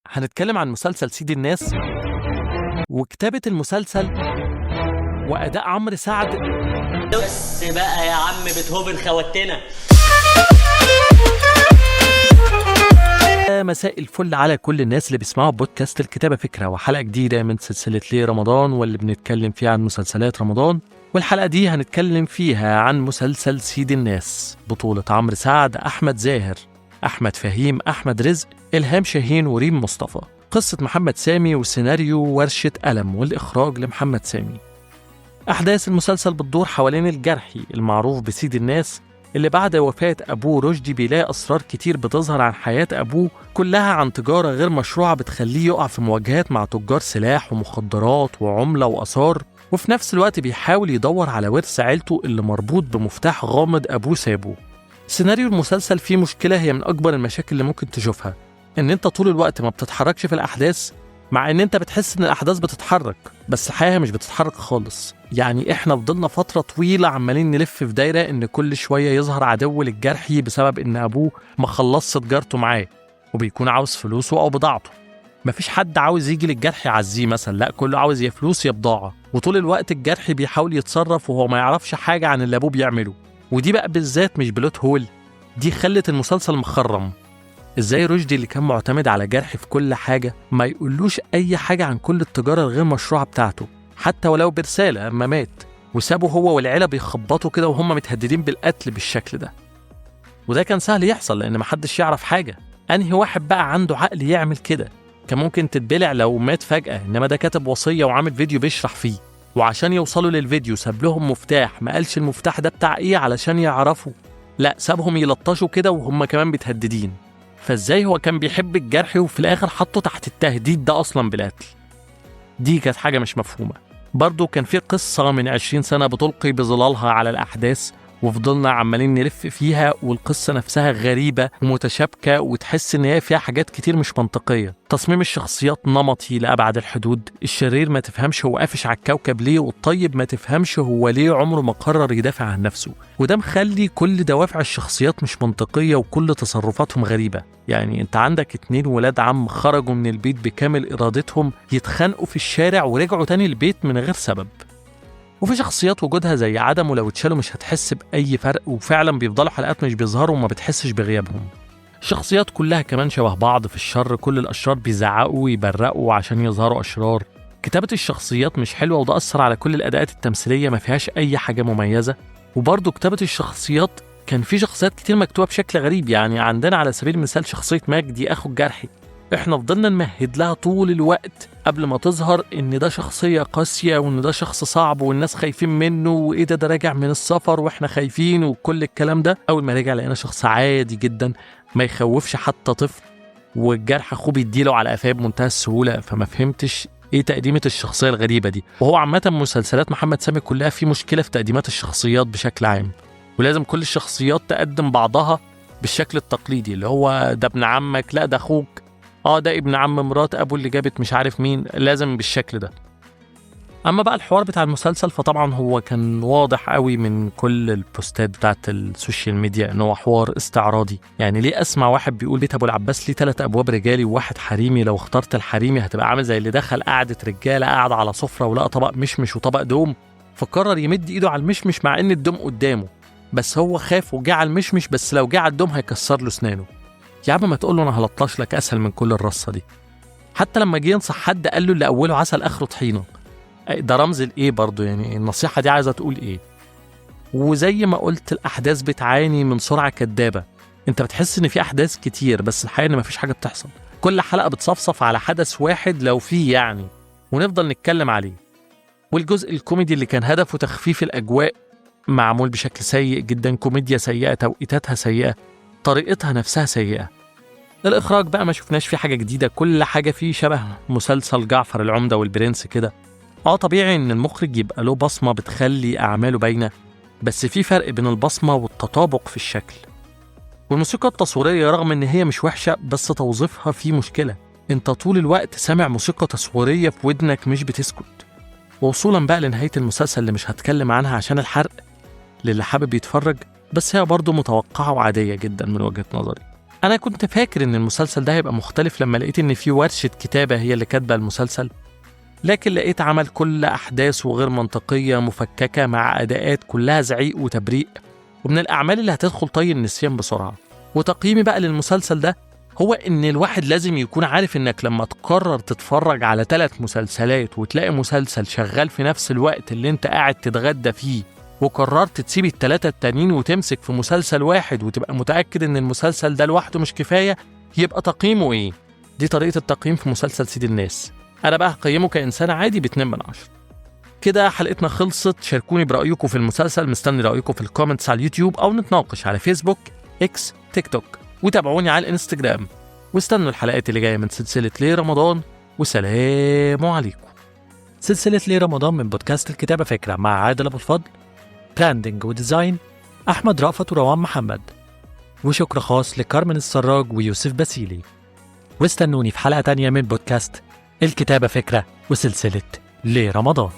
هنتكلم عن مسلسل سيد الناس وكتابة المسلسل وأداء عمرو سعد. بس بقى يا عم بيتهوفن خوتنا. مساء الفل على كل الناس اللي بيسمعوا بودكاست الكتابة فكرة، وحلقة جديدة من سلسلة ليه رمضان واللي بنتكلم فيها عن مسلسلات رمضان. والحلقة دي هنتكلم فيها عن مسلسل سيد الناس، بطولة عمرو سعد، أحمد زاهر، أحمد فهيم، أحمد رزق، إلهام شاهين، وريم مصطفى. قصة محمد سامي وسيناريو ورشة قلم، والإخراج لمحمد سامي. أحداث المسلسل بتدور حوالين الجرحي المعروف بسيد الناس، اللي بعد وفاة أبوه رشدي بيلاقي أسرار كتير بتظهر عن حياة أبوه، كلها عن تجارة غير مشروعة بتخليه يقع في مواجهات مع تجار سلاح ومخدرات وعملة وآثار، وفي نفس الوقت بيحاول يدور على ورث عيلته اللي مربوط بمفتاح غامض أبوه سابه. سيناريو المسلسل فيه مشكلة هي من أكبر المشاكل اللي ممكن تشوفها، إن أنت طول الوقت ما بتتحركش في الأحداث، مع إن أنت بتحس إن الأحداث بتتحرك بس الحقيقة مش بتتحرك خالص. يعني إحنا فضلنا فترة طويلة عمالين نلف في دايرة إن كل شوية يظهر عدو للجرحي بسبب إن أبوه ما خلصش تجارته معاه وبيكون عاوز فلوسه أو بضاعته. مفيش حد عاوز يجي للجرح يعزيه مثلا، لا كله عاوز يا فلوس يا بضاعة. وطول الوقت الجرح بيحاول يتصرف وهو ما يعرفش حاجة عن اللي أبوه بيعمله. ودي بقى بالذات مش plot hole، دي خلت المسلسل مخرم. ازاي رشدي اللي كان معتمد على جرحي في كل حاجة ما يقولوش أي حاجة عن كل التجارة الغير مشروعة بتاعته، حتى ولو برسالة أما مات، وسابه هو والعيلة بيخبطوا كده وهم متهددين بالقتل بالشكل ده. وده كان سهل يحصل لأن محدش يعرف حاجة. أنهي واحد بقى عنده عقل يعمل كده؟ كان ممكن تتبلع لو مات فجأة، إنما ده كتب وصية وعامل فيديو بيشرح فيه، وعشان يوصلوا للفيديو ساب لهم مفتاح، ما قالش المفتاح ده بتاع إيه علشان يعرفوا، لا سابهم يلطشوا كده وهم كمان متهددين. فازاي هو كان بيحب الجرح وفي الآخر حطه تحت التهديد ده أصلا بالقتل؟ دي كانت حاجة مش مفهومة. برضو كان في قصة من 20 سنة بتلقي بظلالها على الأحداث وفضلنا عمالين نلف فيها، والقصة نفسها غريبة ومتشابكة وتحس إن هي فيها حاجات كتير مش منطقية. تصميم الشخصيات نمطي لأبعد الحدود، الشرير ما تفهمش هو قافش على الكوكب ليه، والطيب ما تفهمش هو ليه عمره ما قرر يدافع عن نفسه، وده مخلي كل دوافع الشخصيات مش منطقية وكل تصرفاتهم غريبة. يعني انت عندك 2 ولاد عم خرجوا من البيت بكامل إرادتهم يتخانقوا في الشارع ورجعوا تاني البيت من غير سبب. وفي شخصيات وجودها زي عدم، ولو اتشالوا مش هتحس بأي فرق، وفعلا بيفضلوا حلقات مش بيظهروا وما بتحسش بغيابهم. الشخصيات كلها كمان شبه بعض في الشر، كل الأشرار بيزعقوا ويبرقوا عشان يظهروا أشرار. كتابة الشخصيات مش حلوة، وده أثر على كل الأداءات التمثيلية، ما فيهاش أي حاجة مميزة. وبرضه كتابة الشخصيات كان في شخصيات كتير مكتوبة بشكل غريب. يعني عندنا على سبيل المثال شخصية مجدي أخو الجرحي، احنا فضلنا نمهد لها طول الوقت قبل ما تظهر ان ده شخصية قاسية وان ده شخص صعب والناس خايفين منه، وايه ده راجع من السفر واحنا خايفين وكل الكلام ده. اول ما رجع لقينا شخص عادي جدا ما يخوفش حتى طفل، والجرح اخوه بيديله على قفاه بمنتهى السهولة. فما فهمتش ايه تقديمة الشخصية الغريبة دي. وهو عامة مسلسلات محمد سامي كلها في مشكلة في تقديمات الشخصيات بشكل عام، ولازم كل الشخصيات تقدم بعضها بالشكل التقليدي اللي هو ده ابن عمك، لا ده اخوك، ده ابن عم مرات ابو اللي جابت مش عارف مين، لازم بالشكل ده. اما بقى الحوار بتاع المسلسل فطبعا هو كان واضح قوي من كل البوستات بتاعت ال social media ان هو حوار استعراضي. يعني ليه اسمع واحد بيقول بيت ابو العباس ليه 3 ابواب رجالي وواحد حريمي، لو اخترت الحريمي هتبقى عامل زي اللي دخل قعدة رجاله قاعد على سفره ولقى طبق مشمش وطبق دوم، فقرر يمد ايده على المشمش مع ان الدوم قدامه، بس هو خاف وجه على المشمش، بس لو جه على الدوم هيكسر له اسنانه. يا عم ما تقول له انا هلطش لك اسهل من كل الرصه دي. حتى لما جه ينصح حد قال له اللي اوله عسل اخره طحينه، ده رمز لايه برضه؟ يعني النصيحه دي عايزه تقول ايه؟ وزي ما قلت الاحداث بتعاني من سرعه كدابه، انت بتحس ان في احداث كتير بس الحقيقه ان مفيش حاجه بتحصل. كل حلقه بتصفصف على حدث واحد لو فيه يعني، ونفضل نتكلم عليه. والجزء الكوميدي اللي كان هدفه تخفيف الاجواء معمول بشكل سيء جدا، كوميديا سيئه، توقيتاتها سيئه، طريقتها نفسها سيئة. الإخراج بقى ما شفناش فيه حاجة جديدة، كل حاجة فيه شبه مسلسل جعفر العمدة والبرنس كده. طبيعي إن المخرج يبقى له بصمة بتخلي أعماله باينة، بس في فرق بين البصمة والتطابق في الشكل. والموسيقى التصويرية رغم إن هي مش وحشة بس توظيفها فيه مشكلة، أنت طول الوقت سامع موسيقى تصويرية في ودنك مش بتسكت. ووصولا بقى لنهاية المسلسل اللي مش هتكلم عنها عشان الحرق للي حابب يتفرج، بس هي برضو متوقعة وعادية جدا من وجهة نظري. أنا كنت فاكر إن المسلسل ده هيبقى مختلف لما لقيت إن في ورشة كتابة هي اللي كاتبة المسلسل، لكن لقيت عمل كل أحداثه غير منطقية مفككة مع أداءات كلها زعيق وتبريق، ومن الأعمال اللي هتدخل طي النسيان بسرعة. وتقييمي بقى للمسلسل ده هو إن الواحد لازم يكون عارف إنك لما تقرر تتفرج على 3 مسلسلات وتلاقي مسلسل شغال في نفس الوقت اللي انت قاعد تتغدى فيه، وقررت تسيب ال3 التانيين وتمسك في مسلسل واحد وتبقى متأكد إن المسلسل ده لوحده مش كفاية، يبقى تقييمه إيه؟ دي طريقة التقييم في مسلسل سيد الناس. أنا بقى هقيمه كإنسان عادي ب2 من 10. كده حلقتنا خلصت. شاركوني برأيكم في المسلسل، مستني رأيكم في ال comments على اليوتيوب أو نتناقش على فيسبوك، إكس، تيك توك، وتابعوني على الانستجرام، واستنوا الحلقات اللي جاية من سلسلة ليه رمضان. وسلام عليكم. سلسلة ليه رمضان من بودكاست الكتابة فكرة مع عادل أبو الفضل، branding و design أحمد رأفت وروان محمد، وشكر خاص لكارمن السراج ويوسف باسيلي. واستنوني في حلقة تانية من بودكاست الكتابة فكرة وسلسلة ليه رمضان.